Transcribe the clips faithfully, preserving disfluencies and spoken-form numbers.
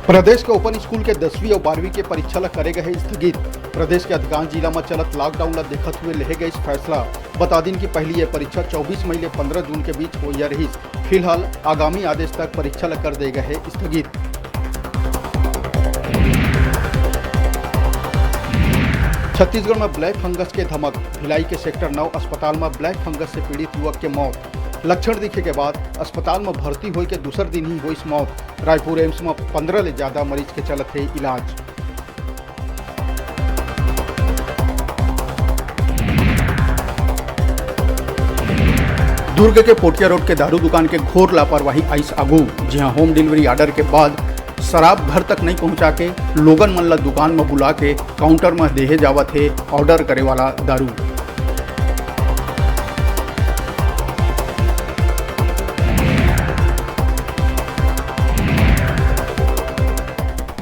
प्रदेश के open school के दसवीं अउ बारहवीं के परीक्षा ल करे गए हे स्थगित। प्रदेश के अधिकांश जिला म चलत लॉकडाउन ल देखत हुए लेहे गइस फैसला। बता दिन कि पहिली ये परीक्षा चौबीस मई ले पंद्रह जून के बीच होइया रहिस। फिलहाल आगामी आदेश तक परीक्षा ल कर दे गए हे स्थगित। छत्तीसगढ़ म ब्लैक फंगस के धमक। भिलाई के सेक्टर नौ अस्पताल म ब्लैक फंगस से पीड़ित युवक के मौत। लक्षण दिखे के बाद अस्पताल म भर्ती होय के दूसर दिन ही होइस मौत। रायपुर एम्स म पंद्रह ले ज्यादा मरीज के चलत हे इलाज। दुर्ग के पोटिया रोड के दारू दुकान के घोर लापरवाही आइस आगू, जिहां होम डिलीवरी ऑर्डर के बाद शराब घर तक नइ पहुंचा के लोगन मन ल दुकान म बुला के काउंटर म देहे जावत हे ऑर्डर करे वाला दारू।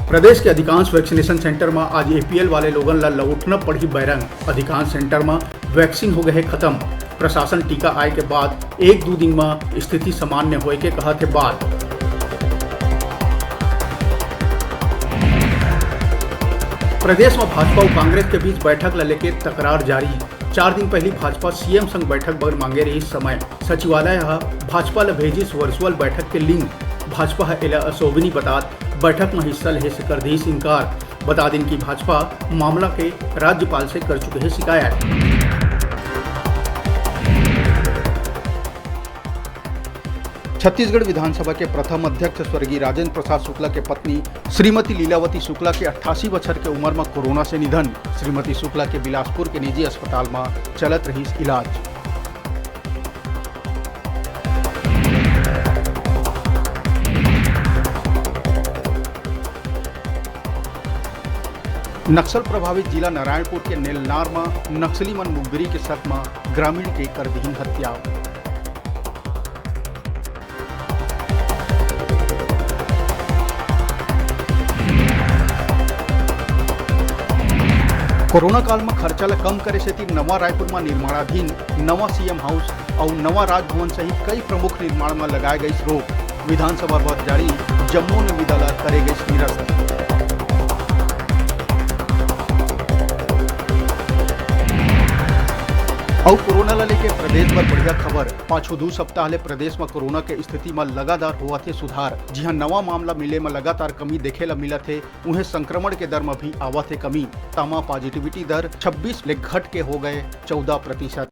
प्रदेश के अधिकांश वैक्सीनेशन सेंटर म आज एपीएल वाले लोगन ल लउटना पड़ही बैरंग। अधिकांश सेंटर म वैक्सीन हो गए हे खत्म। प्रशासन टीका आए के बाद एक दू दिन म स्थिति सामान्य होए के कहत हे बात। प्रदेश म भाजपा अउ कांग्रेस के बीच बैठक ल लेके तकरार जारी। चार दिन पहिली भाजपा सीएम संग बैठक बर मांगे रहिस समय। सचिवालय ह भाजपा ल भेजिस वर्चुअल बैठक के लिंक। भाजपा ह एला अशोभनीय बतात बैठक म हिस्सा लेहे से कर दिस इनकार। बता दिन कि भाजपा मामला के राज्यपाल से कर चुके हे शिकायत। छत्तीसगढ़ विधानसभा के प्रथम अध्यक्ष स्वर्गीय राजेंद्र प्रसाद शुक्ला के पत्नी श्रीमती लीलावती शुक्ला के अट्ठासी बछर के उमर म कोरोना से निधन। श्रीमती शुक्ला के बिलासपुर के निजी अस्पताल म चलत रहिस इलाज। नक्सल प्रभावित जिला नारायणपुर के नेलनार म नक्सली मन मुखबिरी के शक म ग्रामीण के कर दिहिन हत्या। कोरोना काल म खर्चा ल कम करे सेती नवा रायपुर म निर्माणाधीन नवा सीएम हाउस अउ नवा राजभवन सहित कई प्रमुख निर्माण म लगाए गइस रोक। विधानसभा बर जारी जम्मो निविदा ल करे गइस निरस्त। अउ कोरोना ल लेके प्रदेश बर बढ़िया खबर। पाछू दू सप्ताह ले प्रदेश म कोरोना के स्थिति म लगातार होवत हे सुधार। जिहां नवा मामला मिले म लगातार कमी देखे ल मिलत हे, उहें संक्रमण के दर म भी आवत हे कमी। तामा पॉजिटिविटी दर छब्बीस ले घट के हो गए चौदह प्रतिशत।